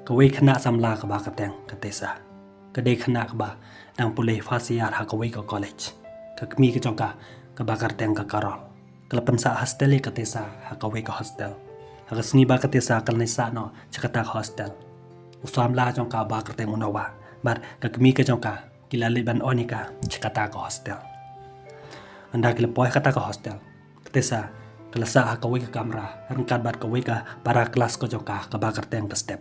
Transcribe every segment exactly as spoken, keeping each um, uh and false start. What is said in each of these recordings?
Kawei khynnah samla kaba kyrteng ka Tessa, ka dei khynnah kaba dang pule first year ha kawei ka college. Ka kmie ka jong ka kaba kyrteng ka Carol, ka la pynsah hostel ïa ka Tessa ha kawei ka hostel. Ha ka sngi ba ka Tessa ka la ïasah noh sha kata ka hostel, u samla jong ka ba kyrteng u Noah bad ka kmie ka jong ka ki la leit ban on ïa ka sha kata ka hostel. Ynda ki la poi ha kata ka hostel, ka Tessa ka la sah ha kawei ka kamra ryngkat bad kawei ka para klas ka jong ka kaba kyrteng ka Step.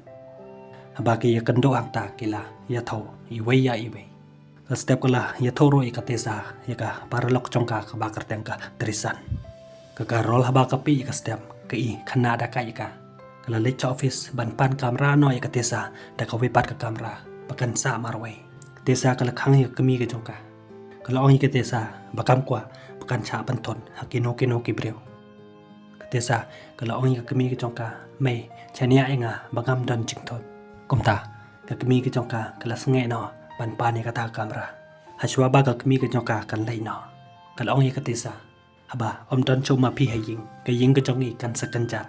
Haba ki ïakynduh hangta ki la ïathuh iwei ïa iwei. Ka Step ka la ïathuh ruh ïa ka Tessa ïa ka paralok jong ka kaba kyrteng ka Tristan. Ka Carol haba ka peit ïa ka Step ka i khynnah da ka ïa ka. Ka la leit sha office ban pan kamra noh ïa ka Tessa da kawei pat ka kamra ba kan sah marwei. Ka Tessa ka la khang ïa ka kmie ka jong ka. Ka la ong ïa ka Tessa ba kam kwah ba kan shah pynthut ha kino kino ki briew. Ka Tessa ka la ong ïa ka kmie ka jong ka, mei, shaniah ïa nga ba ngam don jingthut. Kumta ka kmie ka jong ka ka la sngewbha noh ban pan ïa kata ka kamra. Hashwa ba ka kmie ka jong ka kan leit noh, ka la ong ïa ka Tessa, haba ym don shuh ma phi ha ïing, ka ïing ka jong ngi kan sa kynjah.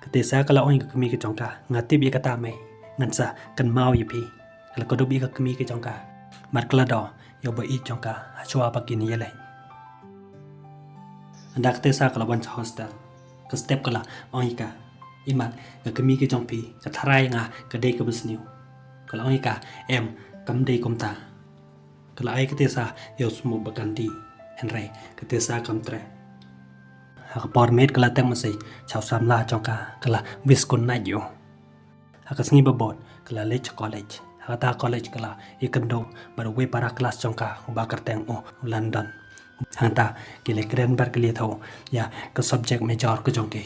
Ka Tessa ka la ong ïa ka kmie ka jong ka, nga tip ïa kata mei, ngan sa kynmaw ïa phi. Ka la kdup ïa ka kmie ka jong ka bad ka la doh ïa u ba ïeit jong ka hashwa ba kin ïaleit. Ynda ka Tessa ka la wan sha hostel, ka Step ka la ong ïa ka, imat ka kmie ka jong phi ka tharai nga ka dei kaba sniew. Ka la ong ïa ka, em, kam dei kumta. Ka la ai ka Tessa ïa u smuh ba kan dih, hynrei ka Tessa kam treh. Ha ka por miet ka la text message sha u samla jong ka, ka la wish good night ïa u. Ha ka sngi ba bud ka la leit sha college. Ha kata ka college ka la ïakynduh bad uwei para klas jong ka uba kyrteng u Landon. Hangta ki la kren bad ki la ïathuh ïa ka subject major ka jong ki.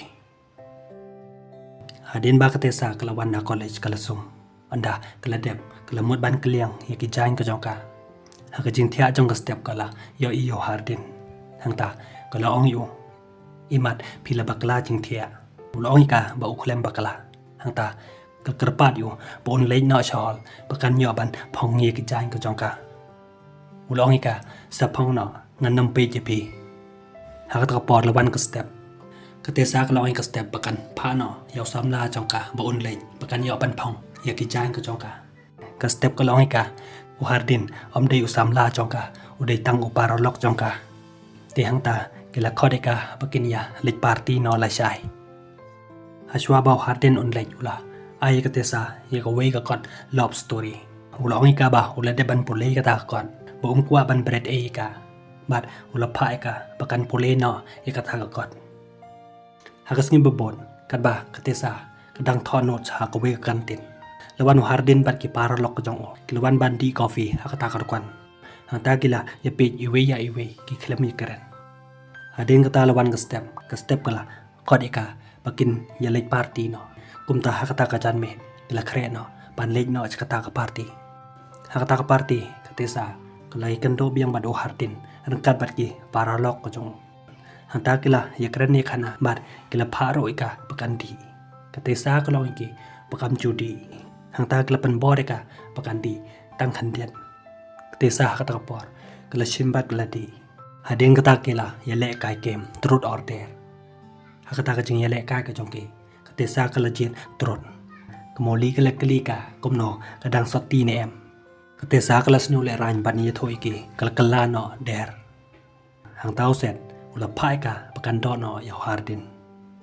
Hadien ba ka Tessa ka la wan na college ka la sum. Ynda ka la dep ka la mut ban kylliang ïa ki jaiñ ka jong ka. Ha ka jingthiah jong ka Step ka la ïohi ïa u Hardin. Hangta ka la ong ïa u, imat phi la bakla jingthiah. U la ong ïa ka ba u khlem bakla. Hangta ka la kyrpad ïa u ba un leit noh sha hall ba kan ïoh ban phong ïa ki jaiñ ka jong ka. U la ong ïa ka, sa phong noh, ngan nym peit ïa phi. Ha kata ka por la wan ka Step. Ka Tessa ka la ong ïa ka Step ba kan phah noh ïa u samla jong ka ba un leit ba kan ïoh ban phong ïa ki jaiñ ka jong ka. Ka Step ka la ong ïa ka, u Hardin ym dei u samla jong ka, u dei tang u paralok jong ka. Te hangta ki la khot ïa ka ba kin ïa leit party noh lashai. Hashwa ba u Hardin un leit u la ai ïa ka Tessa ïa kawei ka kot love story. U la ong ïa ka ba u la dep ban pule ïa kata ka kot, ba um kwah ban bret ei ïa ka. Bad u la phah ïa ka ba kan pule noh ïa kata ka kot. Ha ka sngi ba bud, katba ka Tessa ka dang thoh notes ha kawei ka kantin, la wan u Hardin bad ki paralok ka jong u. Ki la wan ban dih coffee ha kata ka dukan. Hangta ki la ïapeit iwei ïa iwei, ki khlem ïakren. Hadien kata la wan ka Step, ka Step ka la khot ïa ka ba kin ïa leit party noh. Kumta ha kata ka janmiet ki la khreh noh ban leit noh sha kata ka party. Ha kata ka party ka Tessa ka la ïakynduh biang bad u Hardin ryngkat bad ki paralok ka jong u. Hangta ki la ïakren ïa ka khana bad ki la phah ruh ïa ka ba kan dih. Ka Tessa ka la ong ïa ki ba kam ju dih. Hangta ki la pynbor ïa ka ba kan dih tang khyndiat. Ka Tessa ha kata ka por ka la shim bad ka la dih. Hadien kata ki la ïaleh kai game truth or dare. Ha kata ka jingïaleh kai ka jong ki, ka Tessa ka la jied truth. Ka Molly ka la kylli ka kumno, ka dang sotti ne em. Ka Tessa ka la sniew lehraiñ ban ïathuh ïa ki, ka la kylla noh dare. Hangta u Seth u la phah ïa ka ba kan doh noh ïa u Hardin.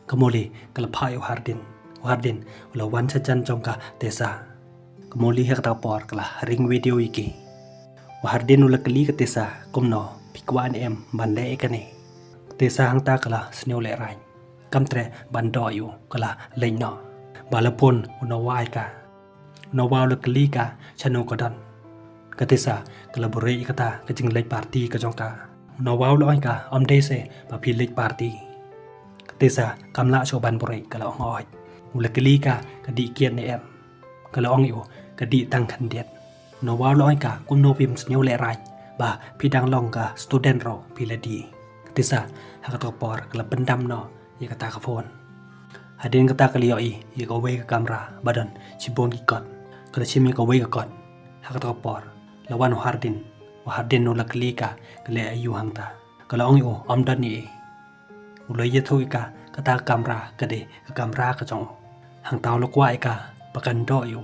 Ka Molly ka la phah ïa u Hardin. U Hardin u la wan shajan jong ka Tessa. Ka Molly ha kata ka por ka la ring video ïa ki. U Hardin u la kylli ka Tessa kumno, phi kwah ne em ban leh ïa kane. Ka Tessa hangta ka la sniew lehraiñ, kam treh ban doh ïa u, ka la leit noh. Ba la phone u Noah ïa ka. U Noah u la kylli ka shano ka don. Ka Tessa ka la buhrieh ïa kata ka jingleit party ka jong ka. U Noah u la ong ïa ka, ym dei se ba phi leit party. Ka Tessa kam lah shuh ban buhrieh, ka la ong, hooid. U la kylli ka, ka dih kiad ne em. Ka la ong ïa u, ka dih tang khyndiat. U Noah u la ong ïa ka, kumno phim sniew lehraiñ ba phi dang long ka student ruh phi la dih. Ka Tessa ha kata ka por ka la pyndam noh ïa kata ka phone. Hadien kata ka la ïohi ïa kawei ka kamra ba don shibun ki kot. Ka la shim ïa kawei ka kot. Ha kata ka por la wan u Hardin. U Hardin u la kylli ka, ka leh aïu hangta. Ka la ong ïa u, ym don ei ei. U la ïathuh ïa ka, kata ka kamra ka dei ka kamra ka jong u. Hangta u la kwah ïa ka ba kan doh ïa u.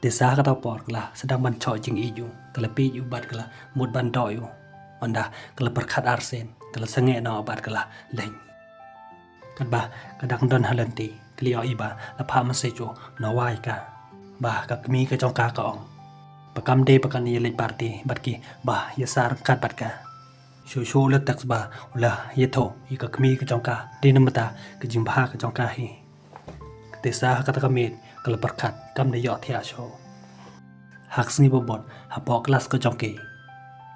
Tessa ha kata ka por ka la sdang ban choh jingïeit u, ka la peit u bad ka la mut ban doh u. Ynda ka la pyrkhat arsien, ka la sangeh noh bad ka la leit. Katba ka dang don ha lynti, ka la ïohi ba la phah message u Noah ïa ka, ba ka kmie ka jong ka ka ong ba kam dei ba kan ïa leit party bad ki, ba ïa sah ryngkat bad ka. Shuh shuh u la text ba u la ïathuh ïa ka kmie ka jong ka, dei namar ka jingbha ka jong ka hi. Ka Tessa ha kata ka miet ka la pyrkhat, kam da ïoh thiah shuh. Ha ka sngi ba bud, hapoh klas ka jong ki,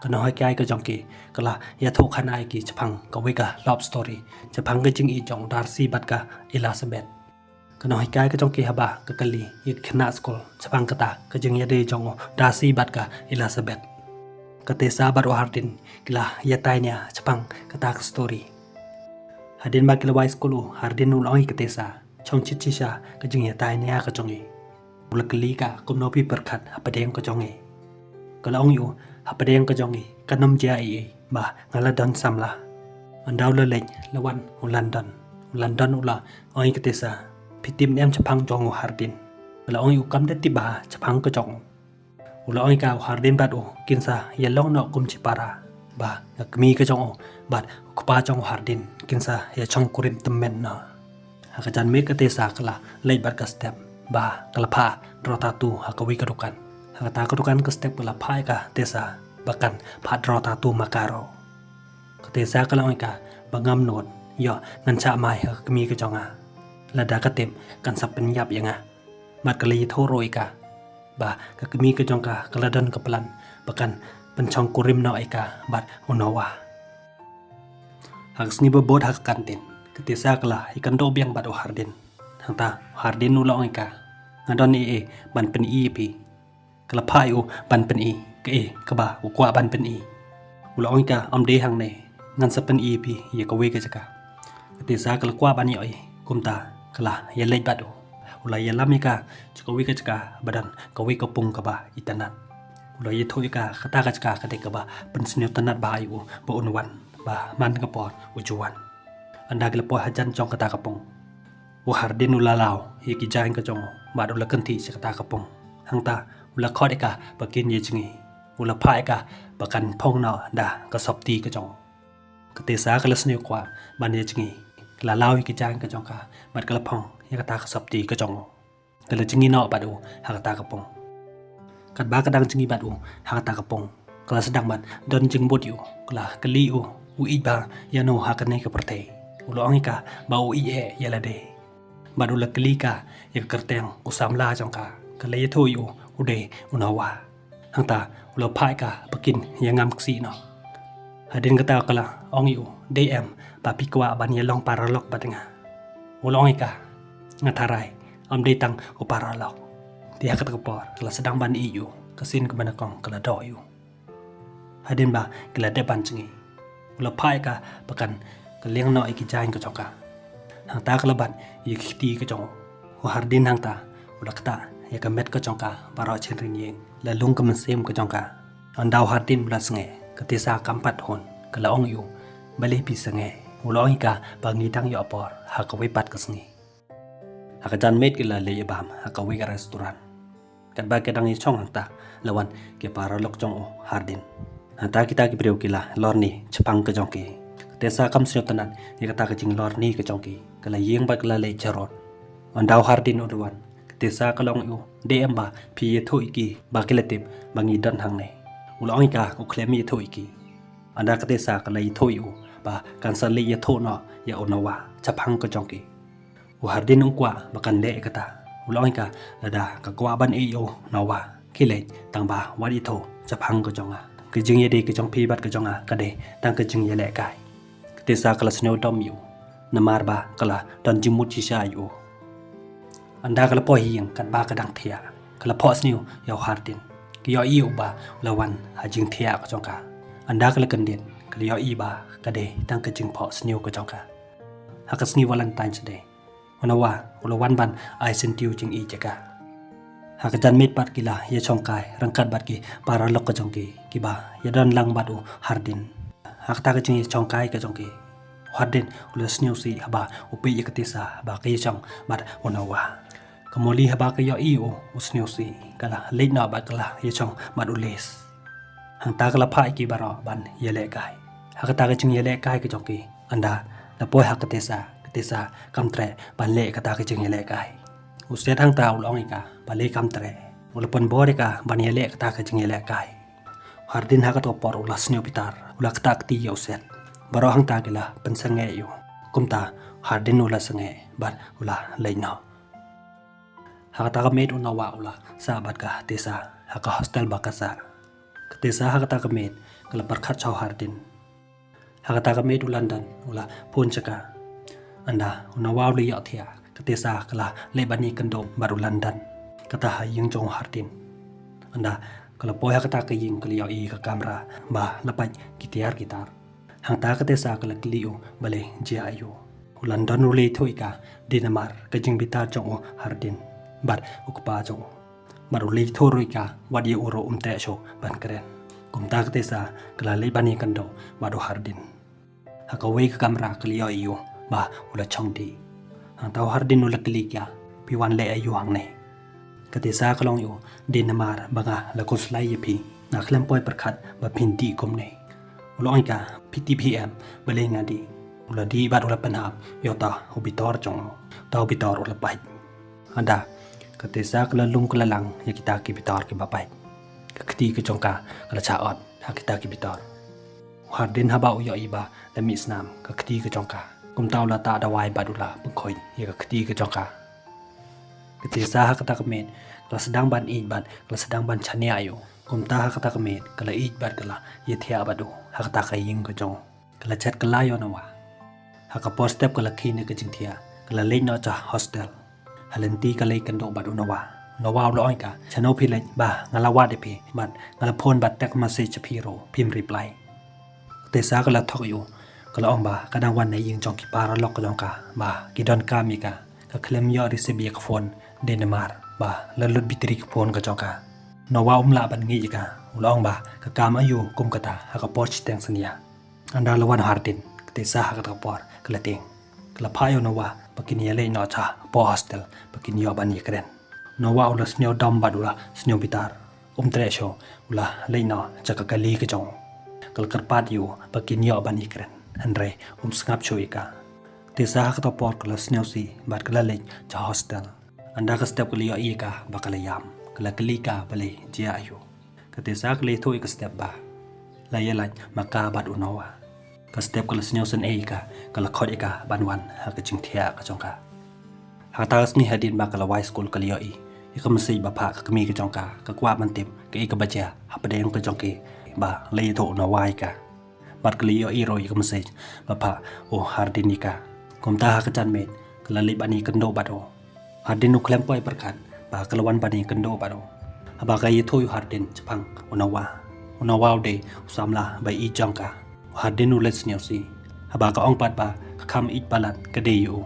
ka nonghikai ka jong ki ka la ïathuhkhana ïa ki shaphang kawei ka love story shaphang ka jingïeit jong u Darcy bad ka Elizabeth. Ka nonghikai ka jong ki haba ka kylli ïa ki khynnah skul shaphang kata ka jingïadei jong u Darcy bad ka Elizabeth, ka Tessa bad u Hardin ki la ïatai nia shaphang kata ka story. Hadien ba ki la wai skul, u Hardin u la ong ïa ka Tessa, shong shit shisha ka jingïatai nia ka jong ngi. U la kylli ka, kumno phi pyrkhat hapdeng ka jong ngi? Ka la ong ïa u, hapdeng ka jong ngi kan ym jia ei ei ba nga la don samla. Ynda u la leit, la wan u Landon. U Landon u la ong ïa ka Tessa, phi tip ne em shaphang jong u Hardin? Ka la ong ïa u, kam da tip bha shaphang ka jong u. U la ong ïa ka, u Hardin bad u kin sa ïa long noh kum shipara, ba ka kmie ka jong u bad u kpa jong u Hardin kin sa ïa shongkurim tymmen noh. Ha ka janmiet ka Tessa ka la leit bad ka step ba ka la phah draw tattoo ha kawei ka dukan. Ha kata ka dukan ka step ka la phah ïa ka Tessa ba kan phah draw tattoo ma ka ruh. Ka Tessa ka la ong ïa ka ba ngam nud, ïoh ngan shah mai ha ka kmie ka jong nga. Lada ka tip kan sa pynïap ïa nga. Bad ka la ïathuh ruh ïa ka ba ka kmie ka jong ka ka la don ka plan ba kan pynshongkurim noh ïa ka bad u Noah. Ha ka sngi ba bud ha ka kantin, ka Tessa ka la ïakynduh biang bad u Hardin. Hangta u Hardin u la ong ïa ka, nga don ei ei ban pyni ïa phi. Ka la phah ïa u ban pyni kaei kaba u kwah ban pyni. U la ong ïa ka, ym dei hangne, ngan sa pyni ïa phi ïa kawei ka jaka. Ka Tessa ka la kwah ban ïohi, kumta ka la ïaleit bad u. U la ïalam ïa ka sha kawei ka jaka ba don kawei ka pung kaba itynnad. U la ïathuh ïa ka kata ka jaka ka dei kaba pynsñiawtynnad bha ïa u ba un wan, ba man ka por u ju wan. Ynda ki la poi hajan jong kata ka pung, u Hardin u la law ïa ki jaiñ ka jong u bad u la kynthih sha kata ka pung. Hangta u la khot ïa ka ba kin ïa jngi. U la phah ïa ka ba kan phong noh da ka sopti ka jong u. Ka Tessa ka la sñiawkwah ban ïa jngi. Ka la law ïa ki jaiñ ka jong ka bad ka la phong ïa kata ka sopti ka jong u. Ka la jngi noh bad u ha kata ka pung. Katba ka dang jngi bad u ha kata ka pung, ka la sdang ban don jingmut ïa u. Ka la kylli u, u ïeit bha ïano ha kane ka pyrthei. U la ong ïa ka ba u ïeit eh ïa lade. Bad u la kylli ka ïa ka kyrteng u samla jong ka. Ka la ïathuh ïa u, u dei u Noah. Hangta u la phah ïa ka ba kin ïa ngam ksih noh. Hadien kata ka la ong ïa u, dei em ba phi kwah ban ïa long paralok bad nga? U la ong ïa ka, nga tharai, ym dei tang u paralok. Te ha kata ka por ka la sdang ban ïeit ïa u, ka sien kaba nyngkong ka la doh ïa u. Hadien ba ki la dep ban jngi, u la phah ïa ka ba kan kylleng noh ïa ki jaiñ ka jong ka. Hangta ka la bat ïa ki kti ka jong u. U Hardin hangta u la ktah ïa ka met ka jong ka baroh shynrien ïing, la lung ka mynsiem ka jong ka. Ynda u Hardin u la sngeh, ka Tessa kam pat hun, ka la ong ïa u, balei phi sngeh? U la ong ïa ka ba ngi dang ïoh por ha kawei pat ka sngi. Ha ka janmiet ki la leit ïa bam ha kawei ka restaurant. Katba ki dang ïa shong hangta, la wan ki paralok jong u Hardin. Hangta kita ki briew ki la lorni shaphang ka jong ki. Ka Tessa kam sñiawtynnad ïa kata ka jinglorni ka jong ki, ka la ïeng bad ka la leit sha rud. Ynda u Hardin u la wan, ka Tessa ka la ong ïa u, dei em ba phi ïathuh ïa ki ba ki la tip ba ngi don hangne? U la ong ïa ka, u khlem ïathuh ïa ki. Ynda ka Tessa ka la ïathuh ïa u ba kan sa leit ïathuh noh ïa u Noah shaphang ka jong ki. U Hardin um kwah ba kan leh ïa kata. U la ong ïa ka, lada ka kwah ban ïeit ïa u Noah, khie leit, tangba wat ïathuh shaphang ka jong nga. Ka jingïadei ka jong phi bad ka jong nga ka dei tang ka jingïalehkai. Ka Tessa ka la sñiaw dom ïa u, namar ba ka la don jingmut shisha ïa u. Ynda ka la poi ha ïing katba ka dang thiah, ka la phohsniew ïa u Hardin. Ka ïohi ïa u ba u la wan ha jingthiah ka jong ka. Ynda ka la kyndit, ka la ïohi ba ka dei tang ka jingphohsniew ka jong ka. Ha ka sngi Valentine's Day, u Noah u la wan ban ai syntiew jingïeit ïa ka. Ha ka janmiet pat ki la ïashongkai ryngkat bad ki paralok ka jong ki, kiba ïadon lang bad u Hardin. Ha kata ka jingïashongkai ka jong ki, u Hardin u la sñiawsih haba u peit ïa ka Tessa ba ka ïashong bad u Noah. Ka Molly haba ka ïohi u, u sniewsih, ka la leit noh bad ka la ïa shong bad u Les. Hangta ka la phah ïa ki baroh ban ïalehkai. Ha kata ka jingïalehkai ka jong ki, ynda la poi ha ka Tessa, ka Tessa kam treh ban leh kata ka jingïalehkai. U Seth hangta u la ong ïa ka, balei kam treh. U la pynbor ïa ka ban ïaleh kata ka jingïalehkai. Hardin ha kata ka por u la sniew bitar, u la ktah kti ïa u Seth. Baroh hangta ki la pynsangeh ïa u. Kumta Hardin u la sangeh bad u la leit noh. Ha kata ka miet u Noah u la sah bad ka Tessa ha ka hostel ba ka sah. Ka Tessa ha kata ka miet ka la pyrkhat sha u Hardin. Ha kata ka miet u Landon u la phone sha ka. Ynda u Noah u la ïohthiah, ka Tessa ka la leit ban ïakynduh bad u Landon, kata ha ïing jong u Hardin. Ynda ka la poi ha kata ka ïing ka la ïohi ka kamra ba la pait ki tiar ki tar. Hangta ka Tessa ka la kylli u balei jia aiu. U Landon u la ïathuh ïa ka, dei namar ka jingbitar jong u Hardin bad u kpa jong u. Bad u la ïathuh ruh ïa ka, wat ïa u ruh um treh shuh ban kren. Kumta ka Tessa ka la leit ban ïakynduh bad u Hardin. Ha kawei ka kamra ka la ïohi ïa u ba u la shong dih. Hangta u Hardin u la kylli ïa ka, phi wan leh aiu hangne. Ka Tessa ka la ong ïa u, dei namar ba nga la khuslai ïa phi, nga khlem poi pyrkhat ba phin dih kumne. U la ong ïa ka, phi tip hi em balei nga dih. U la dih bad u la pynhap ïa uta u bitor jong u. Uta u bitor u la pait. Haba ka Tessa ka la lum ka la lang ïa kita ki bitor kiba pait, ka kti ka jong ka ka la shah ot ha kita ki bitor. U Hardin haba u ïohi ba la mih snam, ka kti ka jong ka, kumta u la tah dawai bad u la pynkhuid ïa ka kti ka jong ka. Ka Tessa ha kata ka miet ka la sdang ban ïeit bad ka la sdang ban shaniah ïa u. Kumta ha kata ka miet ka la ïeit bad ka la ïathiah bad u ha kata ka ïing ka jong u. Ka la chat ka la ïa u Noah. Ha ka por step ka la khie na ka jingthiah, ka la leit noh sha hostel. Ha lynti ka la ïakynduh bad u Noah. U Noah u la ong ïa ka, shano phi leit ba nga la wad ïa phi bad nga la phone bad text message ïa phi ruh phim reply. Ka Tessa ka la thok ïa u, ka la ong ba ka dang wan na ïing jong ki paralok jong ka ba ki donkam ïa ka. Ka khlem ïoh receive ïa ka phone, dei namar ba la lut battery ka phone ka jong ka. U Noah um lah ban ngeit ïa ka, u la ong ba ka kam aiu kum kata ha ka por shiteng synñia. Ynda la wan u Hardin, ka Tessa ha kata ka por ka la tieng. Ka la phah ïa u Noah ba kin ïaleit noh sha hapoh hostel ba kin ïoh ban ïakren. U Noah u la sniew dom bad u la sniew bitar. Um treh shuh, u la leit noh sha ka kali ka jong u. Ka la kyrpad ïa u ba kin ïoh ban ïakren, hynrei um sngap shuh ïa ka. Ka Tessa ha kata ka por ka la sniew sih bad ka la leit sha hostel. Ynda ka step ka la ïohi ïa ka ba ka la ïam, ka la kylli ka balei jia aiu. Ka Tessa ka la ïathuh ïa ka step ba la ïalait ma ka bad u Noah. Ka step ka la sniew sngewsih ïa ka, ka la khot ïa ka ban wan ha ka jingthiah ka jong ka. Ha kata ka sngi hadien ba ka la wai skul ka la ïohi ïa ka message ba phah ka kmie ka jong ka, ka kwah ban tip kaei kaba jia hapdeng ka jong ki ba la ïathuh u Noah ïa ka. Bad ka la ïohi ruh ïa ka message ba phah u Hardin ïa ka. Kumta ha ka janmiet ka la leit ban ïakynduh bad u. Hardin u khlem poi pyrkhat ba ka la wan ban ïakynduh bad u. Haba ka ïathuh ïa u Hardin shaphang u Noah, u Noah u dei u samla ba ïeit jong ka. U Hardin u leit sniew sih. Haba ka ong pat ba ka kham ïeit palat ka dei ïa u,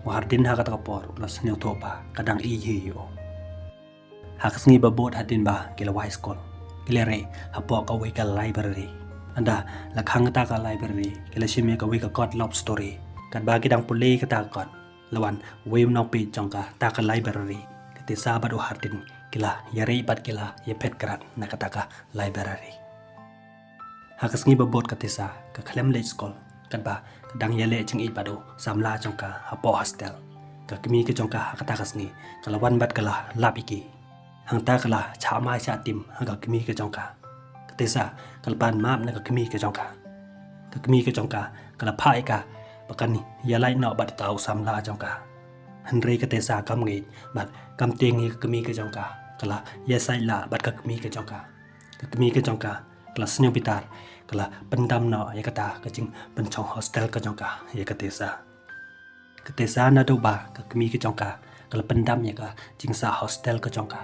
u Hardin ha kata ka por u la sngewthuh ba ka dang ïeit hi ïa u. Ha ka sngi ba bud hadien ba ki la wai skul, ki la rieh hapoh kawei ka library. Ynda la khang kata ka library, ki la shim ïa kawei ka kot love story. Katba ki dang pule kata ka kot, la wan uwei u nongpeit jong kata ka library. Ka Tessa bad u Hardin ki la ïarieh bad ki la ïaphet krad na kata ka library. Ha ka sngi ba bud ka Tessa ka khlem leit skul, katba ka dang ïaleh jingïeit bad u samla jong ka hapoh hostel. Ka kmie ka jong ka ha kata ka sngi ka la wan bad ka la lap ïa ki. Hangta ka la shah mai shah tim ha ka kmie ka jong ka. Ka Tessa ka la pan map na ka kmie ka jong ka. Ka kmie ka jong ka ka la phah ïa ka ba kan ïalait noh bad uta u samla jong ka. Hynrei ka Tessa kam ngeit bad kam tieng ïa ka kmie ka jong ka, ka la ïasaid lah bad ka kmie ka jong ka. Ka kmie ka jong ka ka la sniew bitar, ka la pyndam noh ïa kata ka jingpynshong hostel ka jong ka ïa ka Tessa. Ka Tessa naduh ba ka kmie ka jong ka ka la pyndam ïa ka jingsah hostel ka jong ka,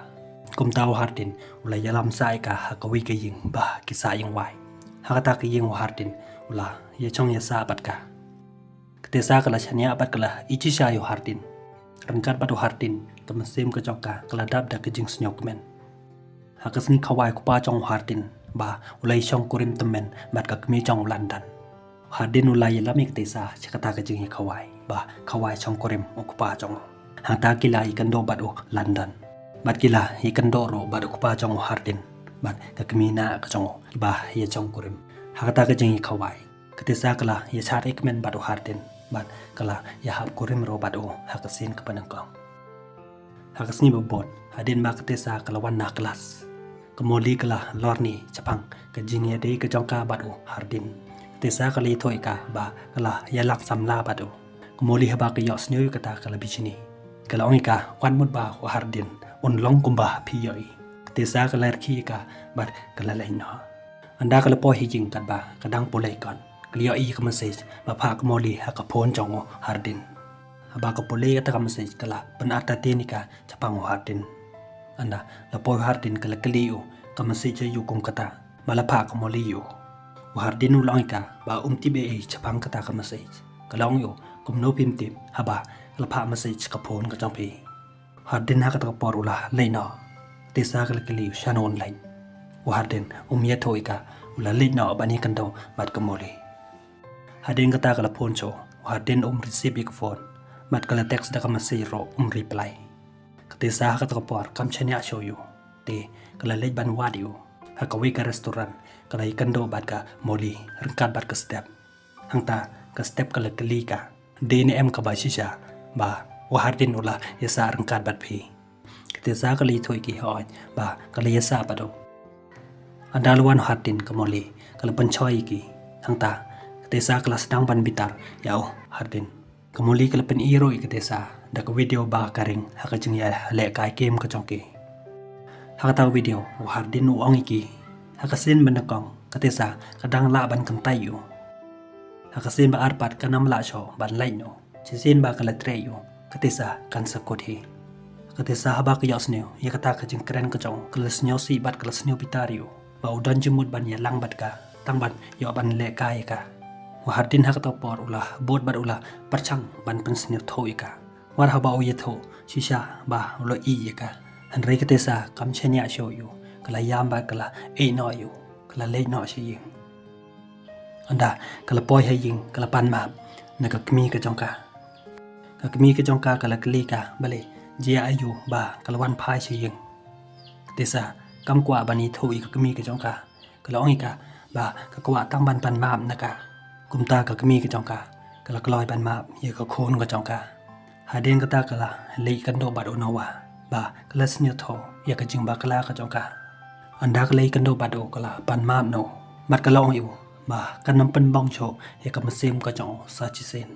kumta u Hardin u la ïalam sah ïa ka ha kawei ka ïing ba ki sah ïing wai. Ha kata ka ïing u Hardin u la ïashong ïasah bad ka. Ka Tessa ka la shaniah bad ka la ïeit shisha ïa u Hardin. Ryngkat bad u Hardin, ka mynsiem ka jong ka ka la dap da ka jingsngewkmen. Ha ka sngi kawei, u kpa jong u Hardin ba u la ïashongkurim tymmen bad ka kmie jong u Landon. U Hardin u la ïalam ïa ka Tessa sha kata ka jingïakawei ba kawei shongkurim u kpa jong u. Hangta ki la ïakynduh bad u Landon. Bad ki la ïakynduh ruh bad u kpa jong u Hardin bad ka kmie ka jong u, kiba ïa jong kurim. Ha kata ka jingïakhawai, ka Tessa ka la ïa shad ïakmen bad u Hardin bad ka la ïa hap kurim ruh bad u ha ka sien kaba nyngkong. Ha ka sngi ba bud, hadien ba ka Tessa ka la wan na klas, ka Molly ka la lorni shaphang ka jingïadei ka jong ka bad u Hardin. Ka Tessa ka la ïathuh ïa ka ba ka la ïalang samla bad u. Ka Molly haba ka ïohsngew ïa kata ka la bishni. Ka la ong ïa ka, wat mut ba u Hardin un long kumba phi ïohi. Ka Tessa ka la rkhie ïa ka bad ka la leit noh. Ynda ka la poi ha ïing katba ka dang pule kot, ka la ïohi ïa ka message ba phah ka Molly ha ka phone jong u Hardin. Haba ka pule ïa kata ka message, ka la pynartatien ïa ka shaphang u Hardin. Ynda la poi u Hardin, ka la kylli ïa u, ka message ïa u kum kata ba la phah ka Molly ïa u. U Hardin u la ong ïa ka ba um tip ei ei shaphang kata ka message. Ka la ong ïa u, kumno phim tip haba ka la phah message ka phone ka jong phi? Hardin ha kata ka por u la leit noh. Tessa ka la kylli u shano un leit. U Hardin um ïathuh ïa ka, u la leit noh ban ïakynduh bad ka Molly. Hadien kata ka la phone shuh, u Hardin um receive ïa ka phone. Bad ka la text da ka message ruh um reply. Ka Tessa ha kata ka por kam shaniah shuh ïa u. Te ka la leit ban wad ïa u ha kawei ka restaurant, ka la ïakynduh bad ka Molly ryngkat bad ka Steph. Hangta ka Steph ka la kylli ka, dei ne em kaba shisha ba u Hardin u la ïasah ryngkat bad phi? Ka Tessa ka la ïathuh ïa ki, hooid, ba ka la ïasah bad u. Ynda la wan u Hardin, ka Molly ka la pynshoi ïa ki. Hangta ka Tessa ka la sdang ban bitar ïa u Hardin. Ka Molly ka la pyni ruh ïa ka Tessa da ka video ba ka ring ha ka jingïalehkai game ka jong ki. Ha kata ka video, u Hardin u ong ïa ki, ha ka sien ba nyngkong ka Tessa ka dang lah ban kyntait ïa u. Ha ka sien ba ar pat kan ym lah shuh ban lait noh. Shisien ba ka la trei ïa u, ka Tessa kan sa kut hi. Ka Tessa haba ka ïohsngew ïa kata ka jingkren ka jong u, ka la sngewsih bad ka la sngewbitar ïa u ba u don jingmut ban ïalang bad ka, tang ban ïoh ban lehkai ïa ka. U Hardin ha kata ka por u la bud bad u la pyrshang ban pynsngewthuh ïa ka. Wat haba u ïathuh shisha ba u la ïeit ïa ka, hynrei ka Tessa kam shaniah shuh ïa u, ka la ïam bad ka la ïeh noh ïa u, ka la leit noh sha ïing. Ynda ka la poi ha ïing, ka la pan map na ka kmie ka jong ka. Ka kmie ka jong ka ka la kylli ka, balei, jia aiu ba ka la wan phai sha ïing. Ka Tessa kam kwah ban ïathuh ïa ka kmie ka jong ka. Ka la ong ïa ka ba ka kwah tang ban pan map na ka. Kumta ka kmie ka jong ka ka la kloi ban map ïa ka khun ka jong ka. Hadien kata ka la leit kynduh bad u Noah ba ka la sngewthuh ïa ka jingbakla ka jong ka. Ynda ka leit kynduh bad u, ka la pan map na u bad ka la ong ïa u ba kan ym pynbong shuh ïa ka mynsiem ka jong u sa shisien.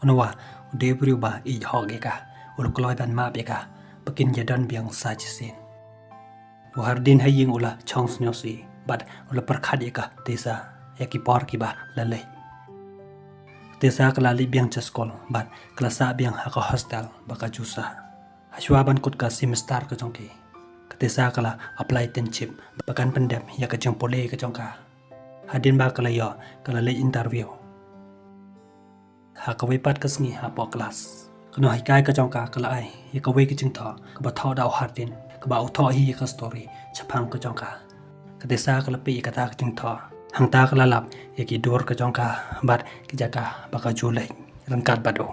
U Noah u dei u briew ba ïeit hok ïa ka, u la kloi ban map ïa ka ba kin ïadon biang sa shisien. U Hardin ha ïing u la shong sngewsih bad u la pyrkhat ïa ka Tessa ïa ki por kiba la leit. Tessa ka la leit biang sha skul bad ka la sah biang ha ka hostel ba ka ju sah. Hashwa ban kut ka semester ka jong ki, ka Tessa ka la apply internship ba kan pyndep ïa ka jingpule ka jong ka. Hadien ba ka la ïoh, ka la leit interview. Ha kawei pat ka sngi hapoh klas, ka nonghikai ka jong ka ka la ai ïa kawei ka jingthoh kaba thoh da u Hardin, kaba u thoh hi ïa ka story shaphang ka jong ka. Ka Tessa ka la peit ïa kata ka jingthoh, hangta ka la lap ïa ki dur ka jong ka bad ki jaka ba ka ju leit ryngkat bad u.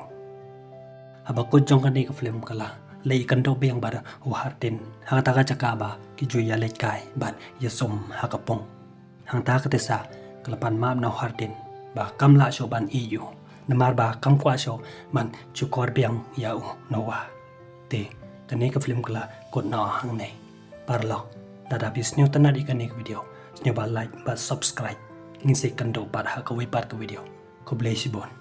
Haba kut jong kane ka film ka la leit ïakynduh biang bad u Hardin ha kata ka jaka ba ki ju ïaleit kai bad ïasum ha ka pung. Hangta ka Tessa ka la pan map na u Hardin ba kam lah shuh ban ïeit ïa u, namar ba kam kwah shuh ban shukor biang ïa u Noah. Te kane ka film ka la kut noh hangne. Paralok, lada phi sngewtynnad ïa kane ka video, sngewbha like bad subscribe. Ngin sa ïakynduh pat ha kawei pat ka video. Khublei shibun.